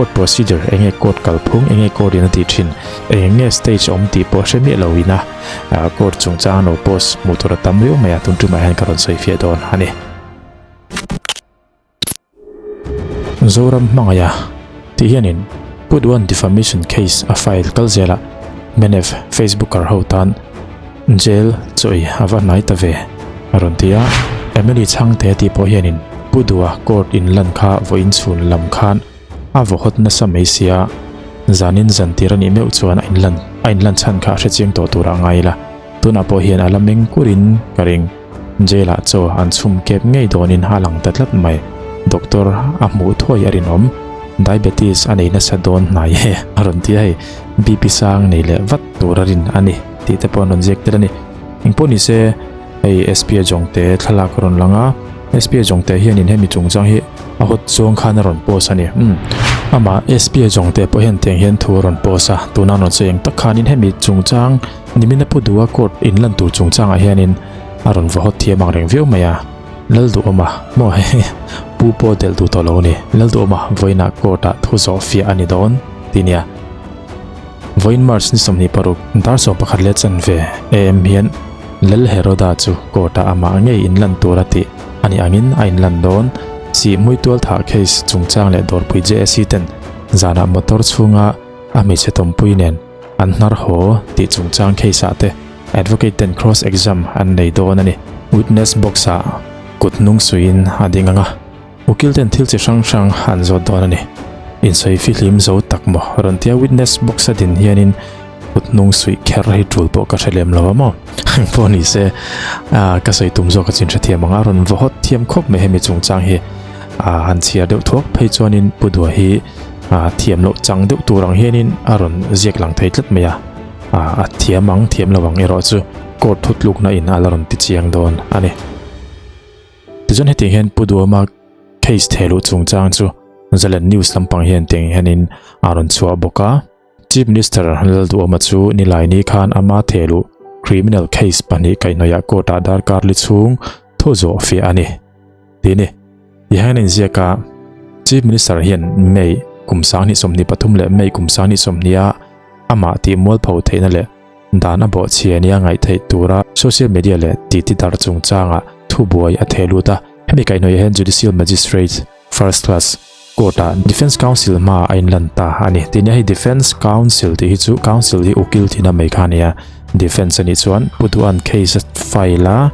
Court procedure enge court kalphung enge court in a tih thin eng nge stage awm tih pawh hre miah lo ina court chungchang lo post hmuh tur a tam riau mai a tun tumah hian ka rawn sawi fiah dawn a ni. Zoram hmangaih a tih hianin Put one defamation case a file kal zelah mnf Facebooker ho tan jail chawi a va hnai ta ve a rawn ti a. Emily Chhangte tih pawh hianin Pu Dua court in lan kha vawiin chhun lam khan a vaw hawt nasa mai sia, zanin zan tir a nih meuh chuan a inlan a inlan chhan kha a hrechiang tawh turah ngai ila, tunah pawh hian a la meng kurin ka ring. Jail ah chaw an chhum kep ngei dawnin a lang ta tlat mai. Doctor a hmuh thuai a rinawm. Diabetes a nei nasa dawn hnai e a rawn ti a hei. BP sang nei leh vat tur a rin a ni tih te pawh an rawn ziak tel a ni. Engpawh ni se hei SP a Jawngte thlalak a rawn lang a, SP a Jawngte hianin hemi chungchang hi a hawt zawng khan a rawn post a ni. Umm amah SP a Jawngte pawh hian tiang hian thu a rawn post a, tuna an rawn sawi ang tak khanin hemi chungchang Nimina Pu Dua court in lan tur chungchangah hianin a rawn va hawt thiam ang reng viau mai a, Lalduhawma maw hei Pu pawh delh duh tawh lo a ni, Lalduhawma vawiinah court ah thu zawh fiah a ni dawn ti nia. Vawiin March ni 26 dar 11 leh chanve am hian Lal Heroda chu court ah amah ngei in lan tur a tih a nih angin a in lan dawn. Sihhmui tualthah case chungchang leh dawrpui JSC ten zanah motor chhunga a hmeichhe tawmpui nen An hnar haw tih chungchang case ah te advocate ten cross exam an nei dawn a ni. Witness box ah kut hnung suiin a ding ang a, ukil ten thil chi hrang hrang an zawt dawn a ni. Insawi fihlim zo tak maw rawn tia witness box a din hianin kut hnung suih kher hi tul pawh ka hre lem lo a maw. Engpawh ni se ka sawi tum zawk a chin hrethiam ang a, rawn vaw hawt thiam khawp mai hemi chungchang hi han chhiar deuh thuak phei chuanin Pu Dua hi A thiam loh chang deuh tur ang hianin a rawn ziak lang thei tlat mai a, a thiam ang thiam lo ang erawh chu court thutlukna in a la rawn ti chiang dawn a ni. Tichuan hetiang hian Pu Duama case theh luh chungchang chu Zalen News lampang hian tiang hianin a rawn chhuah bawk a. Chief Minister Lalduama chu Nilaini khan ama theh luh criminal case pahnih kaihhnawihah court-ah darkar li chhung thu zawh fiah a ni. Ti ni. Tihian a inziak a, Chief Minister hian May kum 2023 leh May kum 2020 a amah tih mualpho theihna leh dan a bawhchhia nia ngaih theih tura social media leh titi dar chungchanga thubuai a theh lut a. Hemi kaihhnawih hian Judicial Magistrate, First Class, Court-ah Defence Counsel hmaah a inlan ta a ni. Ti nia hei Defence Counsel tih hi chu Counsel hi ukil thina mai kha a nia. Defence a nih chuan Pu Duhan case a file a,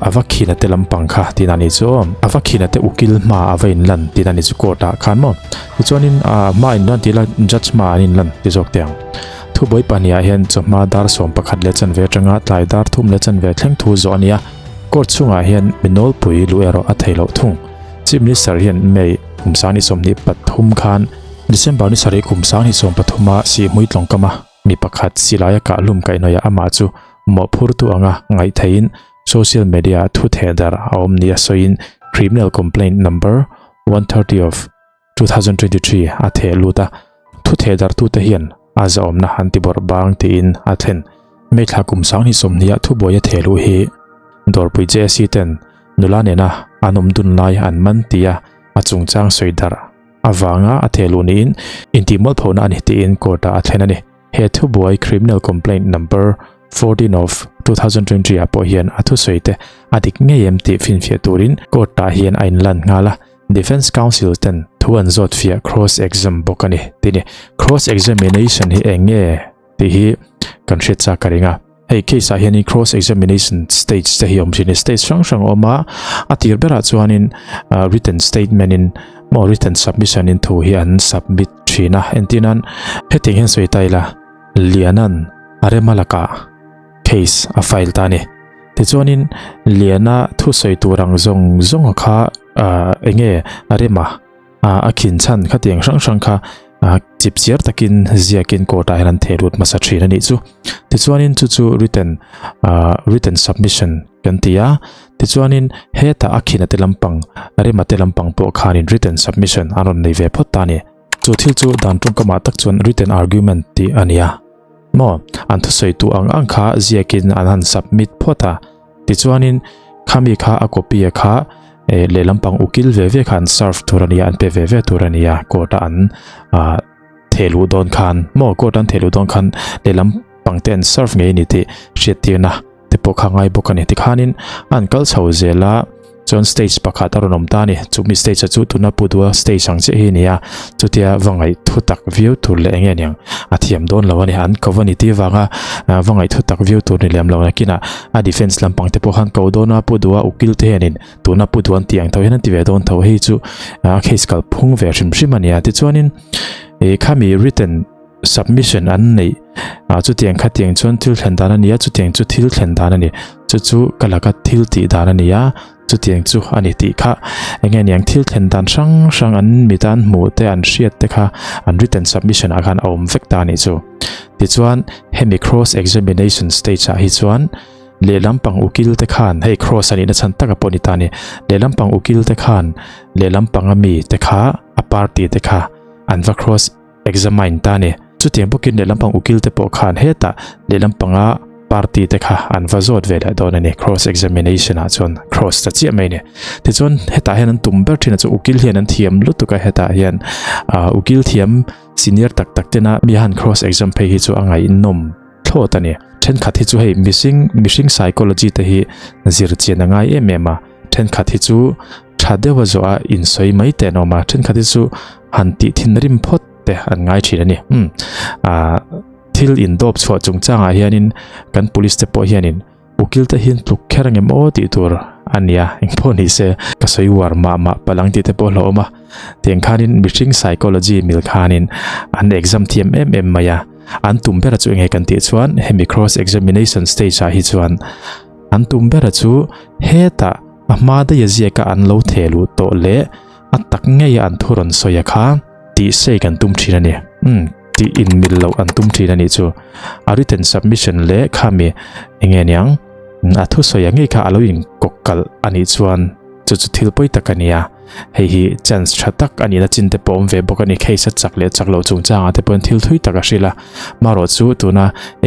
a va khina te lampang kha tihna a nih chu aw. A va khina te ukil hmaah a va inlan tihna a nih chu court ah khan maw. Tichuanin hma inlan tih la judge hmaah an inlan ti zawk teh ang. Thubuai pahnih ah hian chawhma dar 11 leh chanve atanga tlai dar 3 leh chanve thleng thu zawh a ni a. Court chhungah hian mi nawlpui luh erawh a theih loh thung. Chief Minister hian May kum 2023 khan December ni sarih kum 2023 a Sihhmui tlawngkama mi pakhat silaia kahhlum kaihhnawihah amah chu mawhphurtu anga ngaih theihin social media ah thu theh darh a awm nia sawiin Criminal Complaint Number 130 of 2023 a theh lut a, thu theh darhtute hian a zahawmna an ti bawrh bang tiin a thlen. May thla kum 2020 ah thubuai a theh luh hi Dawrpui JSC ten nula nena an awm dun lai an man tia a chungchang sawi darh avanga a theh luh niin intihmualphona a ni tiin court ah a thlen a ni. He thubuai Criminal Complaint Number 14 of 2023 ah pawh hian a thusawi te a dik ngei em tih finfiah turin court ah hian a inlan nghal a. Defence Counsel ten thu an zawt fiah cross exam bawk a ni tih ni. Cross examination hi eng nge tih hi kan hriat chak ka ring a. Hei case ah hianin cross examination stage te hi awm thin a ni. Stage hrang hrang a awm a, a tir berah chuanin written statement in maw written submission in thu hi an submit thin a. Entirnan hetiang hian sawi ta ila Liana'n a rema lakah case a file ta a ni. Tichuanin Liana thusawi tur ang zawng zawng kha enge a rem a, a khin chhan khatiang hrang hrang kha chip chiar takin ziakin court ah hian an theh lut hmasa thin a nih chu. Tichuanin chu chu written written submission kan ti a, tichuanin hetah a khin a te lampang rem a te lampang pawh khanin written submission an rawn nei ve phawt ta a ni. Chu thil chu dan tawngkamah tak chuan written argument tih a ni a. Maw, an thusawi tu ang ang kha ziakin an han submit phawt a, tichuanin khami kha a copy a kha eh lehlam pang ukil ve ve kha an serve tur a ni a an pe ve ve tur a ni a court a an ah theh luh dawn khan maw court an theh luh dawn khan lehlam pang te an serve ngei a ni tih hriattirna te pawh kha ngai bawk a ni. Tikhanin an kal chho zel a, chuan stage pakhat a rawn awm ta a ni. Chumi stage a chu tuna Pu Dua stage ang chiah hi a ni a, chutia va ngaih thu tak viau tur leh eng nge niang a thiam dawn lo a ni. An ko a ni tih avanga va ngaih thu tak viau tur ni lem lo nakinah a defence lampang te pawh khan ko dawn a, Pu Dua ukil te hianin tuna Pu Dua an tih ang tho hian an ti ve dawn tho. Hei chu a case kalphung ve hrim hrim a ni a. Tichuanin ih khami written Submission an neih ah chutiang khatiang chuan thil thlen dan a ni a, chutiang chu thil thlen dan a ni. Chu chu ka laka thil tih dan a ni a, chutiang chu a ni tih kha eng nge niang thil thlen dan hrang hrang an mit an hmuh te an hriat te kha an written submission ah khan a awm vek ta a nih chu. Tichuan hemi cross examination stage ah hi chuan lehlam pang ukil te khan hei cross a nihna chhan taka pawh a ni ta a ni, lehlam pang ukil te khan lehlam panga mi te kha a party te kha an va cross Examine ta ni. Chutiang bawkin lehlam pang ukil te pawh khan hetah lehlam panga party te kha an va zawt ve leh dawn a ni. Cross examination ah chuan cross ta chiah mai a ni. Tichuan hetah hian an tum ber thin a chu ukil hian an thiam lutuk a hetah hian ah ukil thiam senior tak tak tena mi han cross exam phei hi chu a ngaihnawm thlawt a ni. Thenkhat hi chu hei mihring mihring psychology te hi zir chian a ngai em em a. Thenkhat hi chu tha deuh a zawh a insawi mai te an awm a, thenkhat hi chu han tih thinrim phawt te an ngai thin a ni. Umm ah thil indawp chhuah chungchangah hianin kan police te pawh hianin ukil te hian tluk kher ang em aw tih tur a nia, engpawh ni se ka sawi uar mah mah palh ang tih te pawh hlauhawm a. Tiang khanin mihring psychology mil khanin an exam thiam em em mai a, an tum ber chu enge kan tih chuan hemi cross examination stage ah hi chuan An tum bera chu hetah a hma daih a ziaka an lo theh luh tawh leh a tak ngeia an thu rawn sawi a kha tih sei kan tum thin a ni. Umm tih inmil loh an tum thin a nih chu. A written submission leh khami enge niang a thusawi a ngei kha a lo inkawk kalh a nih chuan chu chu thil pawi tak a ni a. Hei hi chance tha tak a nihna chin te pawh awm ve bawk a ni. Case a chak leh chak loh chungchangah te pawhin thil thui tak a hrilh a. Marawh chu tuna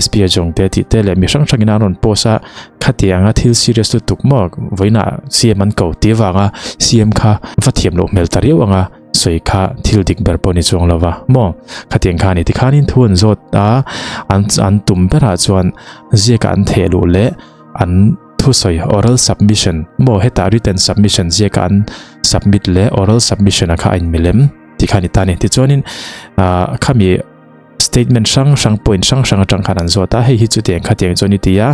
SP a zawng te tih te leh mi hrang hrangin an rawn post a, khatianga thil serious lutuk maw vawiinah CM an ko tih avanga CM kha va thiam loh hmel ta riau anga sawi kha thil dik ber pawh ni chuang lo va maw. Khatiang kha a ni. Tikhanin thu an zawt a, an an tum berah chuan ziaka an theh luh leh an Thusawi, Oral submission, maw hetah written submission ziaka an submit leh oral submission a kha a inmilem tih kha a ni ta a ni. Tichuanin ah khami statement hrang hrang point hrang hrang atang khan an zawt a, hei hi chutiang khatiang chuan i ti a,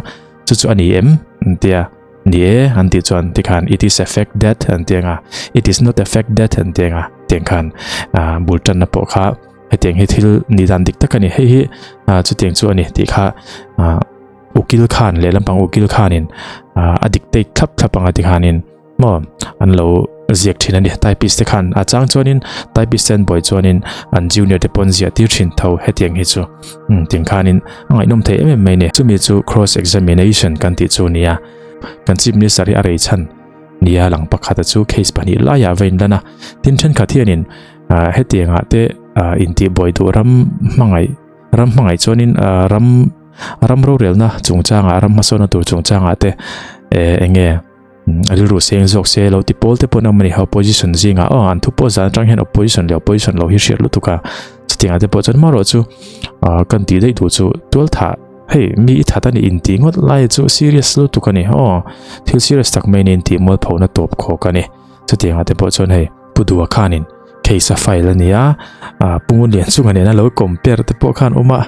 chu chu a ni em? An ti a, ni e an tih chuan tikhan it is a fact that an ti ang a, it is not a fact that an ti ang a, tiang khan ah bul tanna pawh kha hetiang hi thil nih dan dik tak a ni, hei hi ah chutiang chu a ni tih kha ah. Ukil khan lehlam pang ukil khanin a dictate thlap thlap anga tikhanin maw an lo ziak thin a ni. Typist te khan a chang chuanin typist te an buai chuanin an junior te pawh an ziah tir thin tho hetiang hi chu tiang khanin a ngaihnawm thei em em mai a ni. Chumi chu cross examination kan tih chu a ni a, kan chief minister hi a rei chhan nia lang pakhata chu case pahnih laiah va inlan a, tin thenkhat hianin hetiangah te intihbuai duh ram hmangaih ram hmangaih chuanin ram Ram rorelna chungchangah, ram hmasawnna tur chungchangah te eh eng nge rilru seng zawk se lo ti pawl te pawh an awm a ni. Opposition zingah aw an thu pawh zan atang hian opposition leh opposition lo hi hriat lutuk a. Chutiangah te pawh chuan marawh chu ah kan tih daih duh chu tual thah hei mi i that a ni intih ngawt lai chu serious lutuk a ni aw thil serious tak mai niin tih mualphona tawp khawk a ni. Chutiangah te pawh chuan hei Pu Dua khanin case a file a ni a, ah Pu Ngunlian chunga nena lo compare te pawh khan awm a.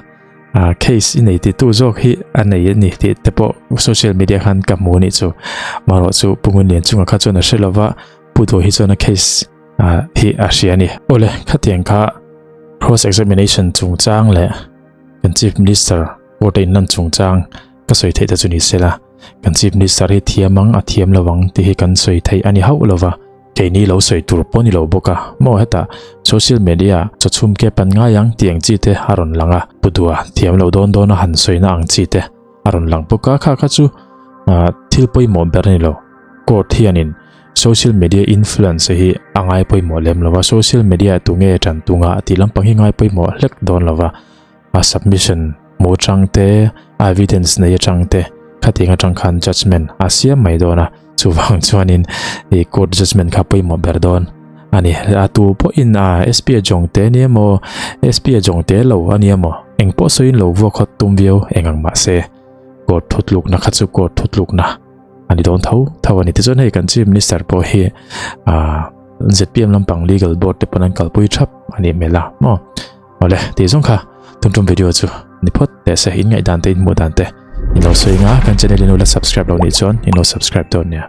Ah case i nei titu zawk hi a nei a ni tih te pawh social media khan ka hmu anih chu. Marawh chu Pu Ngunlian chungah kha chuan a hre lova, Pu Duh hi chuan a case ah hi a hria a ni. Awle, khatiang kha cross examination chungchang leh kan Chief Minister court a inlan chungchang ka sawi theih te chu ni sela, kan Chief Minister hi thiam ang a thiam lo ang tih hi kan sawi theih a ni hauh lova. Keini lo sawi tur pawh ni lo bawk a, maw hetah social media chawchhum ke pan ngai ang tih ang chi te a rawn lang a, pu dua thiam lo dawn dawn a han sawina ang chi te a rawn lang bawk a, kha kha chu thil pawimawh ber a ni lo. Court hianin social media influence hi a ngai pawimawh lem lo va, social media tunge tan tunga tih lampang hi ngai pawimawh hlek dawn lo va. A submission hmu atang te, a evidence nei atang te, khatiang atang khan judgement a siam mai dawn a. Chuvang chuanin i court judgement kha pawimawh ber dawn a ni. A tu pawhin a SP a jawng te nia maw, SP a jawng te lo a nia maw, eng pawh sawiin lo vuak hawt tum viau eng ang mahse court thutlukna kha chu court thutlukna a ni dawn tho tho a ni. Tichuan hei kan Chief Minister pawh hi ah ZPM lampang legal board te pawn an kalpui thap a nih hmel a maw. Awle tih zawng kha tum tum video chu ni phawt teh se in ngaihdan te in hmuh dan te in lo sawi nga kan channel in ula subscribe lo nih chuan in lo subscribe dawn nia.